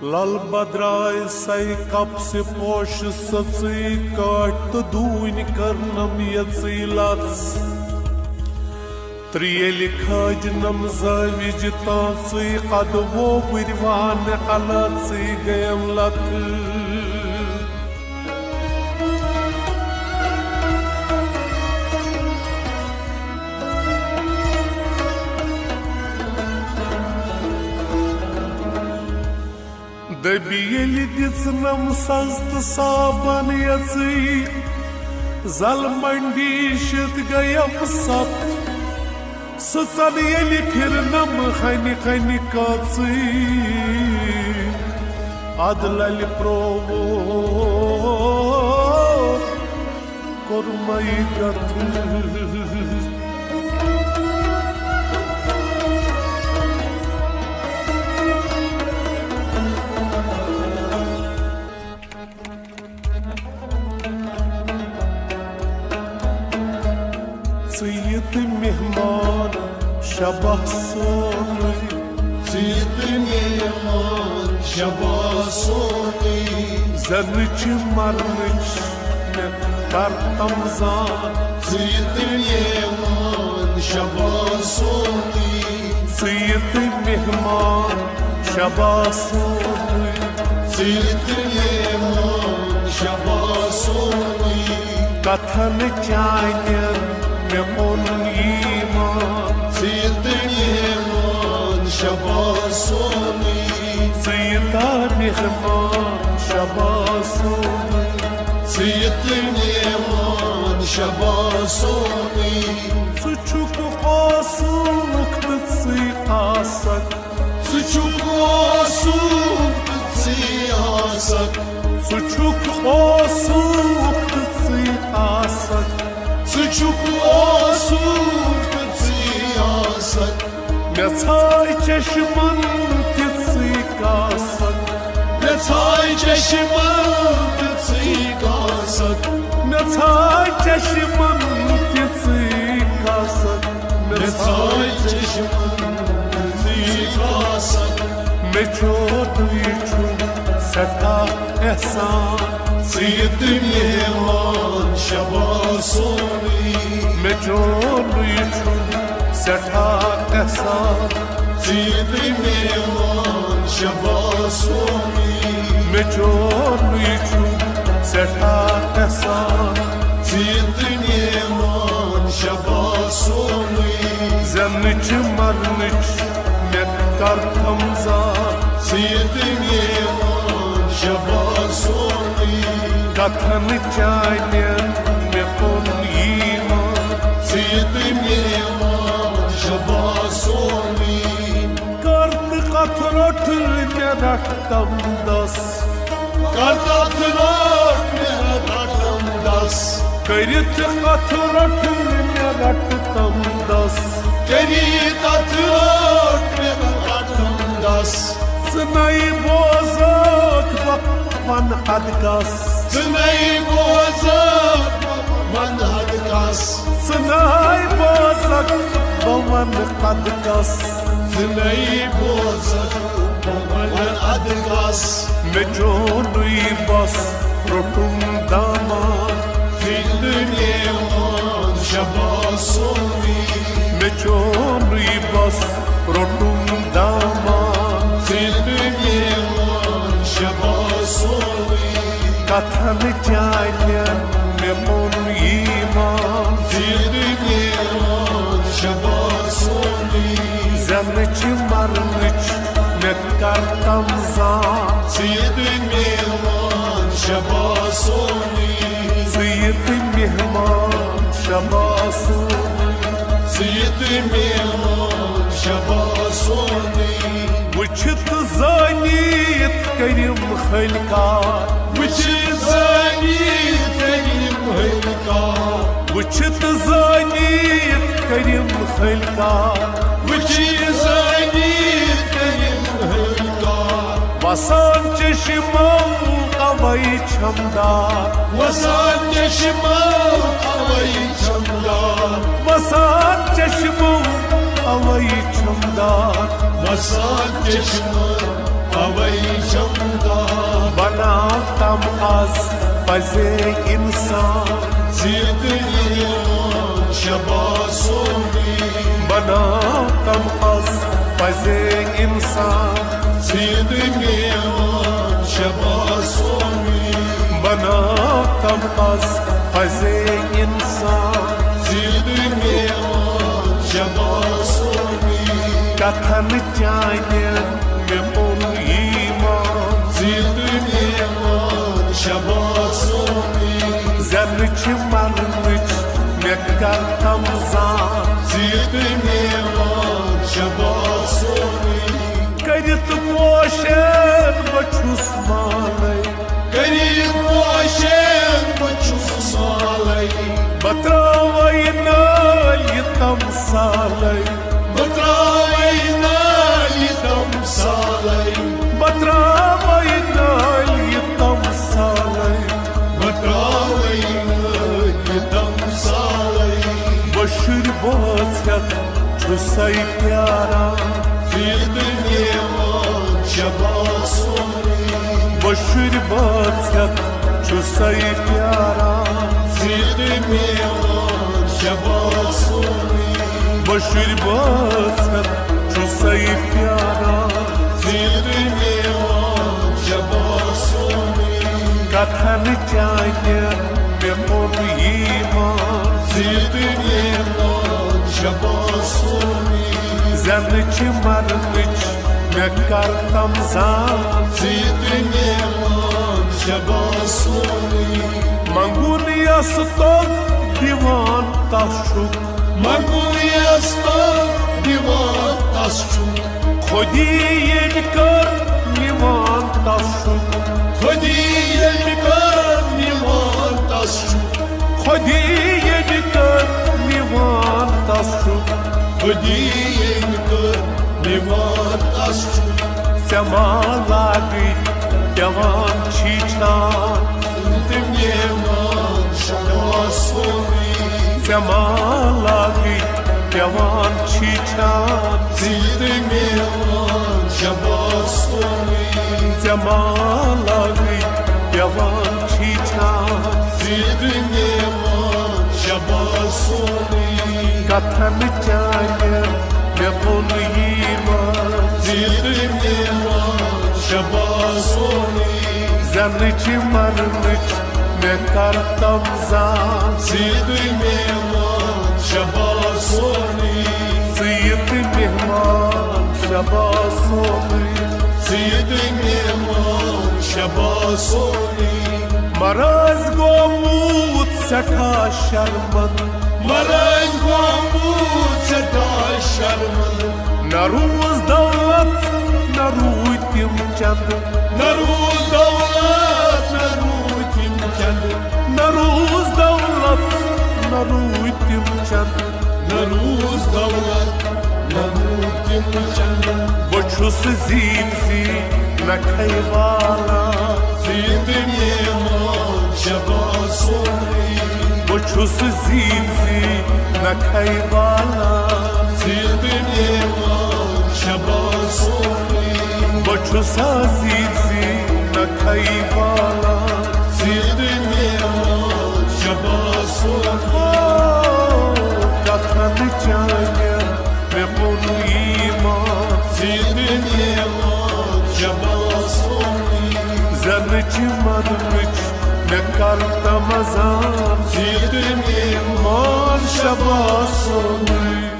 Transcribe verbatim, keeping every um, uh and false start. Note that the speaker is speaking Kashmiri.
لل بدرائے سَے کپسہِ پوشہٕ سٕژٕے، کاٹھۍ تہٕ دوٗنۍ کٔرنم یژٕے لژھ۔ تریلہِ کھٲجنم زٲوِج تانژٕے، قدٕ ووٚو وُرۍ وانہٕ الٲژٕے گٔیم لتھٕ۔ دٔبۍ ییٚلہِ دِژنم سَز تہٕ صابن یژٕے، زل منڈی شِتھ گٔیم ستھ۔ سٕژن ییٚلہِ پھِرنم ہنہِ ہنہِ کٲژٕے، ادٕ للہِ پروو کوٚرمَے گتھٕ۔ ژٕ یہِ تہٕ مہمان شبہ سونُے۔ ژٕ یہِ تہٕ مہمان شبہ سونُے۔ زٮ۪نٕچ مرنٕچ مےٚ کر تم زان۔ ژٕ یہِ تہٕ مہمان شبہ سونُے۔ ژٕ یہِ تہٕ مہمان شبہ سونُے۔ ژٕ یہِ تہٕ مہمان شبہ سونُے۔ کتھن چانٮ۪ن مےٚ اوٚن ایمان۔ ژٕ یہِ تہٕ مہمان شبہ سونُے۔ ژٕ یہِ تہٕ مہمان شبہ سونُے۔ ژٕ یہِ تہٕ مہمان شبہ سونُے۔ ژٕ چھُکھ اوسُکھ تہٕ ژٕے آسکھ۔ ژٕ چھُکھ اوسُکھ تہٕ ژٕے آسکھ۔ ژٕ چھُکھ اوسُکھ تہٕ ژٕے آسکھ۔ ژٕ چھُکھ اوسُکھ تہٕ ژٕے آسکھ۔ مےٚ ژھاے چشمن تہِ ژٕے کاسکھ۔ مےٚ ژھاے چشمن تہٕ ژٕے کاسکھ۔ مےٚ ژھاے چشمن تہِ ژٕے کاسکھ۔ مےٚ ژھاے چشمن تہٕ ژٕے کاسکھ۔ مےٚ چونُے چھُ سٮ۪ٹھاہ احسان۔ ژٕ یہِ تہٕ مہمان شبہ سونُے۔ مےٚ چونُے چھُ سٮ۪ٹھاہ احسان۔ ژٕ یہِ تہٕ مہمان شبہ سونُے۔ مےٚ چونُے چھُ سٮ۪ٹھاہ احسان۔ ژٕ یہِ تہٕ مہمان شبہ سونُے۔ زٮ۪نٕچ مرنٕچ مےٚ کر تم زان۔ ژٕ یہِ تہٕ مہمان شبہ سونُے۔ کتھن چانٮ۪ن مےٚ اوٚن ایمان۔ ژٕ یہِ تہٕ مہمان شبہ سونُے۔ کر تہٕ کتھ روٚٹ مےٚ رٹھ تم دس۔ کر تہٕ کتھ روٚٹ مےٚ رٹھ تم دس۔ کٔرِتھ کتھ روٚٹ مےٚ رٹھ تم دس۔ کٔرِتھ کتھ روٚٹ مےٚ رٹھ تم دس۔ ژٕ نَے بوزکھ بہٕ وَنہٕ اَدٕ کَس۔ ژٕ نَے بوزکھ بہٕ وَنہٕ اَدٕ کَس۔ ژٕ نَے بوزکھ بہٕ وَنہٕ اَدٕ کَس۔ ژٕ نَے بوزکھ بہٕ وَنہٕ اَدٕ کَس۔ مےٚ چونُے بَس روٚٹُم دامان۔ زِندٕ مےٚ ووٚن شبہ سونُے۔ مےٚ چونُے بَس روٚٹُم دامان۔ زِندٕ مےٚ ووٚن شبہ سونُے۔ کتھن چانٮ۪ن مےٚ اوٚن ایمان۔ زِندٕ مےٚ ووٚن شبہ سونُے۔ زٮ۪نٕچ مرنٕچ مےٚ کر تم زان۔ زِندٕ مےٚ ووٚن شبہ سونُے۔ ژٕ یہِ تہٕ مہمان شبہ سونُے۔ ژٕ یہِ تہٕ مہمان شبہ سونُے۔ وٕچھِتھ زٲنِتھ کٔرِم ہلکار۔ وٕچھِتھ زٲنِتھ کٔرِم ہلکار۔ وٕچھِتھ زٲنِتھ کٔرِم ہلکار۔ وٕچھِتھ زٲنِتھ کٔرِم ہلکار۔ وسان چشمو اوے چھم دار۔ وسان چشمو اوے چھم دار۔ وسان چشمو اوے چھم دار۔ وسان چشمو اوے چھم از پزے انسان، زیٖٹھ میون شباسونی۔ بناو تم از پزے انسان، زیٖٹھ میون شباسونی۔ بناو تم از پزے انسان، زیٖٹھ میون شباسونی۔ کتھن چانٮ۪ن مےٚ اوٚن ایمان، زیٖٹھ میون شباسونی۔ زینہٕ چھِ مرنٕچ مےٚ کر تم زان، زیٖٹھ میون شباسونی۔ کٔرِتھ پوشن بہٕ چھُس مالے، کٔرِتھ پوشن بہٕ چھُس مالے۔ بہٕ ترٛاوَے نٲلۍ تمثالے، بہٕ ترٛاوَے نٲلۍ تمثالے۔ بہٕ ترٛاوَے نٲلۍ تمثالے، بہٕ ترٛاوَے نٲلۍ تمثالے۔ بشر بٲژ ہٮ۪تھ چھُسَے پیاران، زیٖٹھ میون شباسونی۔ بشر بٲژ ہٮ۪تھ چھُسَے پیاران، زیٖٹھ میون شباسونی۔ بشر بٲژ ہٮ۪تھ چھُسَے پیاران، زیٖٹھ میون شباسونی۔ کتھن چانٮ۪ن مےٚ اوٚن ایمان، زیٖٹھ میون شباسونی۔ زینہٕ چھِ مرنٕچ مےٚ کر تم زان، زیٖٹھ میون شباسونی۔ منگُن یس توٚگ دِوان تس چھُکھ، منگُن یس توٚگ دِوان تس چھُکھ۔ خۄدی ییٚمۍ کٔر نِوان تس چھُکھ، خۄدی ییٚمۍ کٔر نِوان تس چھُکھ۔ خۄدی ییٚمۍ کٔر نِوان تس چھُکھ، خۄدی ییٚمۍ کٔر نِوان تس چھُکھ۔ ژےٚ ما لاگٕے پٮ۪وان چھیٖچھان، زیٖٹھ میون شباسونی۔ ژےٚ ما لاگٕے پٮ۪وان چھیٖچھان، زیٖٹھ میون شباسونی۔ ژےٚ ما لاگٕے پٮ۪وان چھیٖچھان، زیٖٹھ میون شباسونی۔ کتھن چانٮ۪ن مےٚ اوٚن ایمان، زیٖٹھ میون شباسونی۔ زینہٕ چھِ مرنٕچ مےٚ کر تم زان، زیٖٹھ میون شباسونی۔ زیٖٹھ میون شباسونی، زیٖٹھ میون شباسونی۔ مرٲزۍ گوٚمُت سٮ۪ٹھاہ شرمن، مرٲزۍ گوٚمُت سٮ۪ٹھاہ شرمن۔ نہ روٗز دولت، نہ روٗدۍ تِم چندٕ۔ نہ روٗز دولت، نہ روٗدۍ تِم چندٕ۔ نہ روٗز دولت، نہ روٗدۍ تِم چندٕ۔ نہ روٗز دولت، نہ روٗدۍ تِم چندٕ۔ بہٕ چھُس زیٖٹھ زیٖٹھ نکھے والان، زیٖٹھ میون شباسونی۔ بہٕ چھُس زیٖٹھ زیٖٹھ نکھے والان، زیٖٹھ میون شباسونی۔ بہٕ چھُس زیٖٹھ زیٖٹھ نکھے والان، زیٖٹھ میون شباسونی۔ کتھن چانٮ۪ن مےٚ اوٚن ایمان، زیٖٹھ میون شباسونی۔ زینہٕ چھِ مرنٕچ مےٚ کر تم زان، زیٖٹھ میون شباسونی۔